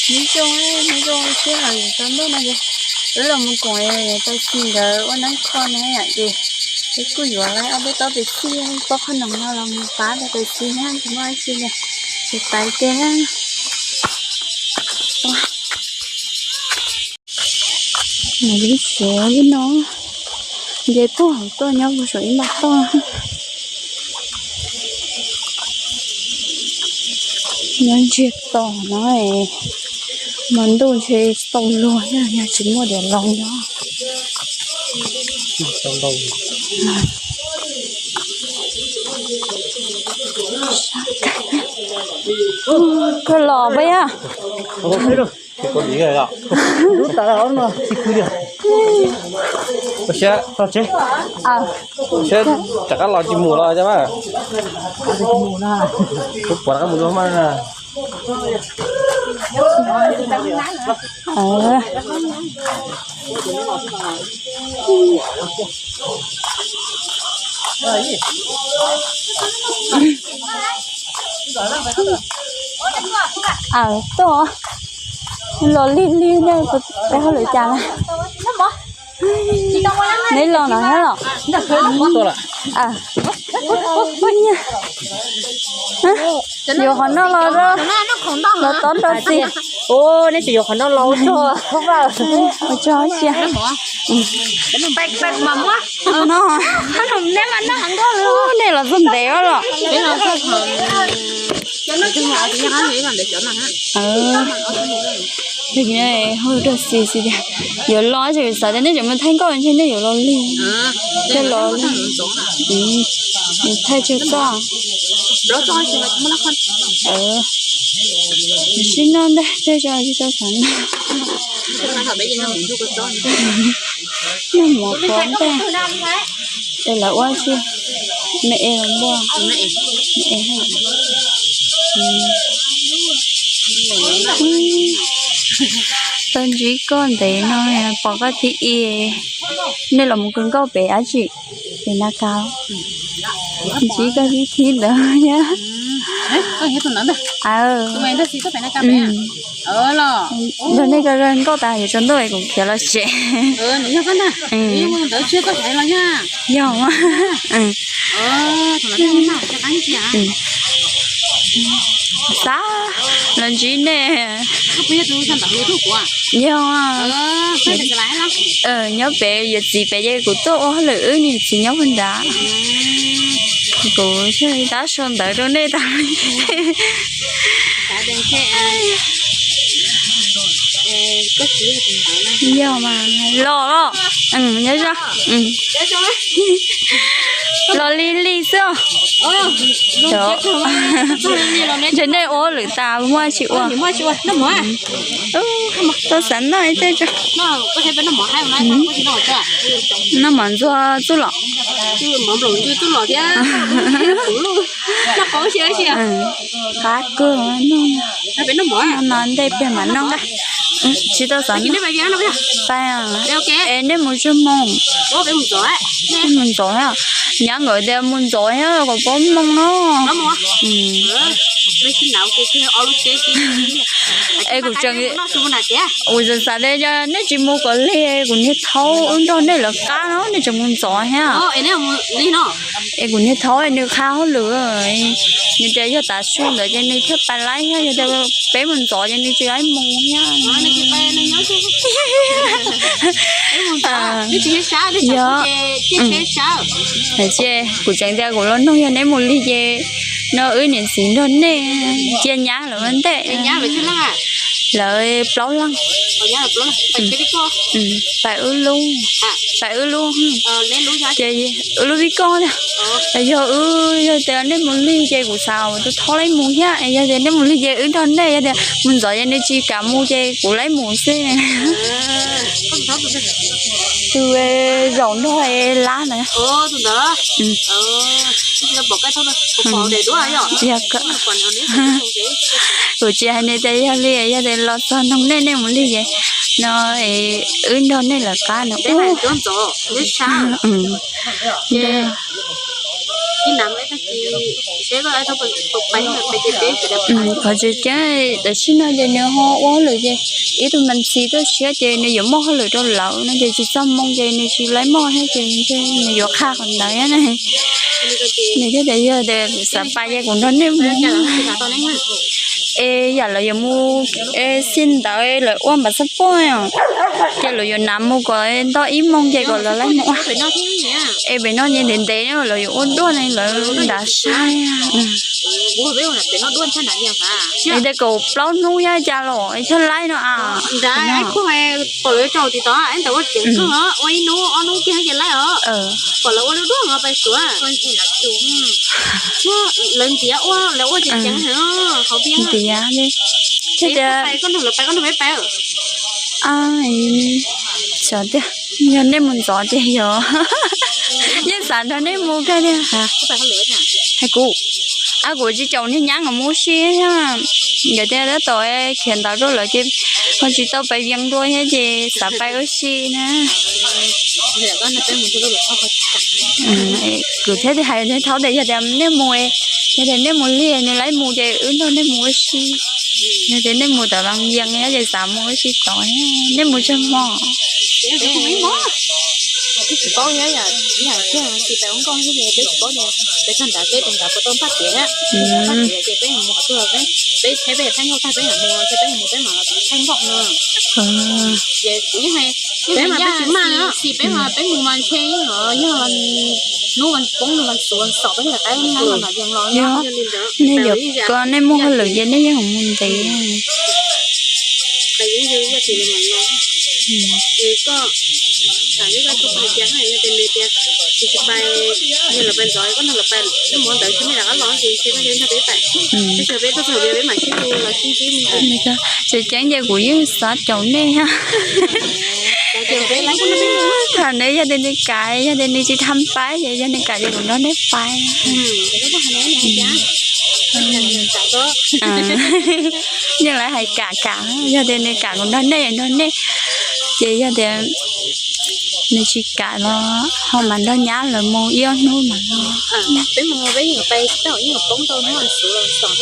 Nyob zoo, nyob zoo sij hawm tsaus ntuj no ces wb los mus koom tais xis nkawd ua neeb kho na yom, ces wb kuj yuav ob peb tob pes xij, pob qhov noom no los mus pab rau tais xis na, tsis muaj dab tsi li, ces pais kiag na. Nws lub tsev li no, nce tuaj hauv tuaj nyob puag saum ib nta toj. Nyob ntsiag to no, hmo ntuj ntshe tsis tau luag thiab, yog tsis muaj diav laus nyob. Koj los pab yog? Siab, rov qab los tsis mus los mas. Kuv pom rov qab mus dua mas. Aw, tuaj los lig lig ne, peb hauj lwm cas na? Neb los no thiab los? Yuav qhov noj los, los tob rau txiv. Neb tsis yuav qhov noj los ua tso, ua tso sia. No, nej los txog ntev los. Hauj lwm dua xis xis tias yuav los ces xav tias nej tseem mus thaij nkauj ntshe nej yuav los lig. Thiaj los lig, thaij tsawg txoj. Sib noj ntag, tej zaum tsis tau xav noj. Noj mov pov ntej, es lawv ua tsi, me es los npua, me es. Tau ntsib koj ntev no pom koj thib ib. Nej los mus kawg nkauj pem dab tsi? Pem na kav. Ntsib koj thib thib ntawd thiab. Yog nej kawg nkauj tas yuav tsaus ntuj kuv khiav los tsev. Yog, xav los ntsib nej. Yog, nyob pem yawm txiv pem ces kuv tuaj ua hauj lwm wb niam txiv nyob puag nrad. Kuv tab sau ntawv rau nej tas li. Yog mas los los, nyob zoo. Los lig lig xwb. Ntshe nej ua hauj lwm tas muaj tsis ua. Tau xav noj ib teg tso. Noj mov ntxuag txuj lom. Qab kawg, noj no ntej pliag mam noj nqaij. Tsis tau xav noj. Es nej mus tsawg moos? Nej mus ntxov thiab. Nyab nkawd tias mus ntxov thiab kom paub moos no. Es kuv tseem, kuv tseem xav tias yog nej tsis mus kom lig kuv niag thaub wb nrog nej lawv qab no, nej tseem mus ntxov thiab. Es kuv niag thaub nws qha hauj lwm, nws tias yog tav su ntawd ces nws thiaj pais laib thiab, yog tias peb mus ntxov ces nws tsis laib mus thiab. Yog, ces kuv tseem tias kuv los nug yog neb mus lig ces no wb niam txiv nrog nej cia nyab lawv ua ntej. Lawv plaub leeg. Pais wb lub, pais wb lub, ces wb lub vij koj tiag. Yog wb, yog tias nej mus lig ces kuv xav tus thaub laib mus thiab, yog tias nej mus lig ces wb nrog nej, yog tias mus ntxov ces nws tsis kam mus ces kuv laib mus xwb. Tus zaum nrog lab ntawd. Yog, kuv tsis hais nws tias yog li, yog tias los txog nug nej, nej mus lig ces no wb nrog nej lawv qab no. Qhov tseem ceeb tam sim no ces nws ho ua hauj lwm ces ib tug me ntxhais tuaj tshiab ces nws yuav muaj hauj lwm rau lawv no ces tsis txog moo ces nws tsis laib muaj thiab ces nws yuav qhia qhov ntawd na. Nws thiaj tias yog tias xav pais ces kuv nrog nej mus. Es yam lawv yuav mus, es xij ntawd lawv ua npam xab poj os, ces lawv yuav hnav mus kom ntau ib moo ces kom lawv laib mus ua. Es pem no ces ntev ntev lawv yuav ua duaj ne lawv nrad saib. Es tej kaum plaub hnub thiab cas los thiaj laib no a. Ntiav li, thiab tias, xyov tiag, yog nej mus ntxov ces yog, yeej xav nrog nej mus kawg li. Hais kuv, a kuv tsis caum niag nyab nkawd mus ua si thiab, nkawd tias tab tom khiav ntawv rau lawv ces ho tsis tau pais Vias dua thiab ces xav pais ua si na. Kuv thiaj li hais rau thaub tias yog tias nej mus, yog tias nej mus lig nws laib mus ces wb nrog nej mus ua si. Yog tias nej mus tom Vaj Vias thiab ces xav mus ua si tod, nej mus tsawg hmo? Peb tsis paub, peb tsis paub tias peb txog nrad peb tus nrad puas tau npaj tiav, npaj tiav ces peb mus qhov twg, peb thaij peb thaij nkauj tag peb mam mus, ces peb mus peb mam thaij nkauj no. Ces kuv yeej hais, peb mas peb tsis maj, peb mas peb mus mas ntshe yog hnub vas poob vas xuv vas xom peb thiaj qab no los yog los. Nej yuav ko nej muaj hauj lwm ces nej yeej mus ntev. Tseem ceeb ces kuv yeej xav caum nej thiab. Thaum nws yog tias nws kam, yog tias nws tsis tham pais ces yog nws kam ces kuv nrog nej pais. Yeej lawv hais kam kam, yog tias nws kam kuv nrog nej nrog nej, ces yog tias nws tsis kam los ho mam nrog nyab lawv mus ib ob hnub mam los. Kuv ntaus plaws ib yam nkaus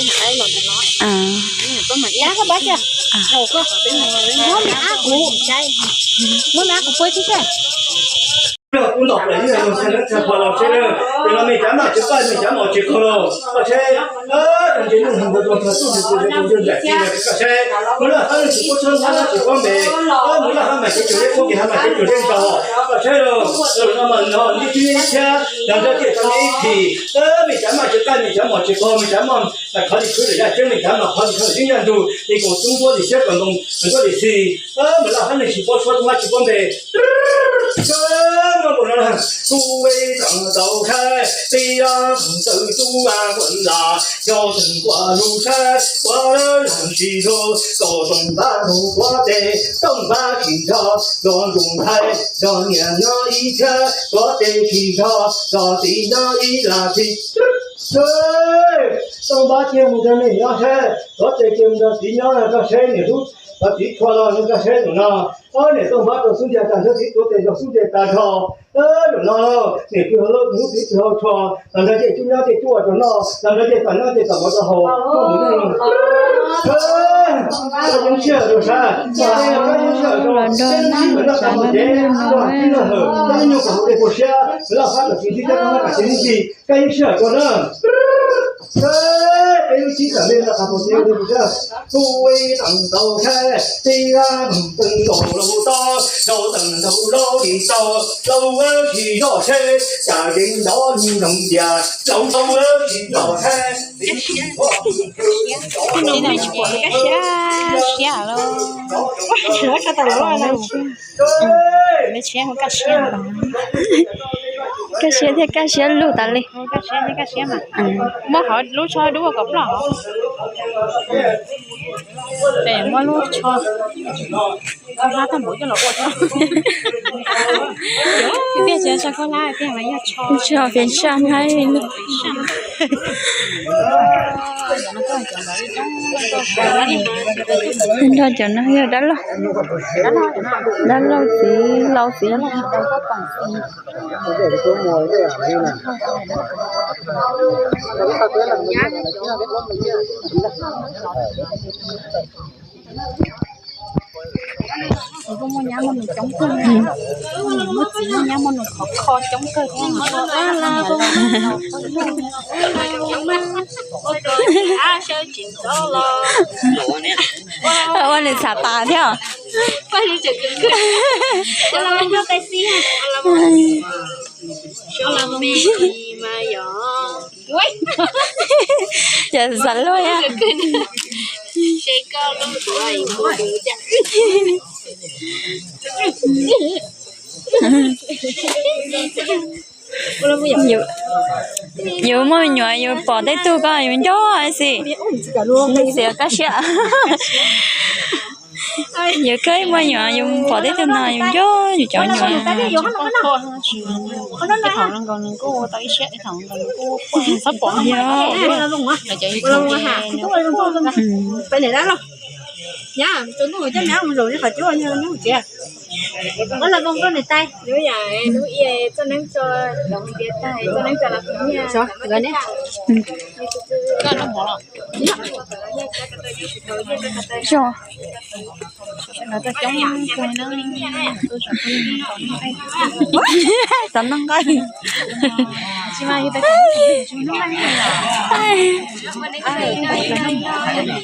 tshaj lawv tshaj qhov los tsheb, ces los me cav maj tsis qoj me cav mom tsis qhov los koj tsheb. Tag ntshe nuj hwv ntawd rau txog txuj tus tus tus nram txij ntawd koj tsheb. Mus laj hab tsis paub tshab, mus laj hab tsis paub npe, mus laj hab mas kev cug liab kub, kev hab mas kev cug liab nkaus koj tsheb lauj. No mas no nib tib nib thiab, yog nrog tiaj tau nib ib phim. Me cav maj tsis qaj, me cav mom tsis qhov, me cav maj khov li khwv lawm yaj ceeb, me cav maj khov li khwv lawm yeeb yaj ntug, li koom tub npuab li siab kom ntoo, npuab li xi. Mus laj hab neeg tsis paub tshab, tub hab tsis paub npe. Kuv ib tsoom tau saib tib yam ntawd tub a nkuam las yog tseem nkuaj lug saib ua lawv lam tsis lug kom Tooj Npab lug tuav tes, Tooj Npab tsis nrog yog ntuj nqhaib yog niam nyob ib thiab tuav tes tsis nrog yog txiv nyob ib lam tsis. Tooj Npab cia mus nrog niam nyob saib, tuav tes cia mus nrog txiv nyob no koj saib niam hlub, txiv tshua los no koj saib tus no. Ob niam Tooj Npab rau xub ntiag tag nrho, txiv tuav tes rau xub ntiag tag nrho. Zaum no niam tsis hau lub, txiv tsis hau tshua, los nrog tej cub nyob tej cub ua rau noj, los nrog tej tom nyob tej tom ua rau haus, koj mus neej. Koj yeej sij hawm rau sab, koj yeej sij hawm rau, koj yeej sij hawm noj tau haus cev, koj tib noj hawm, koj yeej nyuag kom haus dej kua siab, laj hab kom tsis ntsib cab koj hab kom tsis ntsib ntsig, koj yeej sij hawm rau na. Peb lub txib tam nej no qhov tus txiv ua rau kuv thiab. Kuv ib tsoom tau saib tib yam ntawd tub lug tod, yog tseem ntau lub li tau, tau wb tsis zoj seb cas yeej nrov nroo tias tau tau wb tsis zoj seb. Tsis pom kaj siab, siab los, kaj siab, kaj siab thiab kaj siab lug tas li. Muab qhov lub tsho dub ua kom ploj hov. Muab lub tsho, tsho hlab tag npaum coj los ua. Tiaj tsis yog tsho khaub hlab, tiaj mas yog tsho, tsho fias saj hlab. Nrog cov no yog dab laug, dab laug txiv laus txiv. Muaj nyab muaj nus coob kawg, muaj txiv muaj nyab muaj nus khov kho coob kawg thiab. Ua nws xav tas thiab. Ces xav luag. Yus muaj me nyuam yus pom tej tug ko yus nco xwb, xiav kab siab. Yus kawg muaj me nyuam yus pom tej tug no yus nco yus cov me nyuam. Yog. Yog. Xav noj nqaij.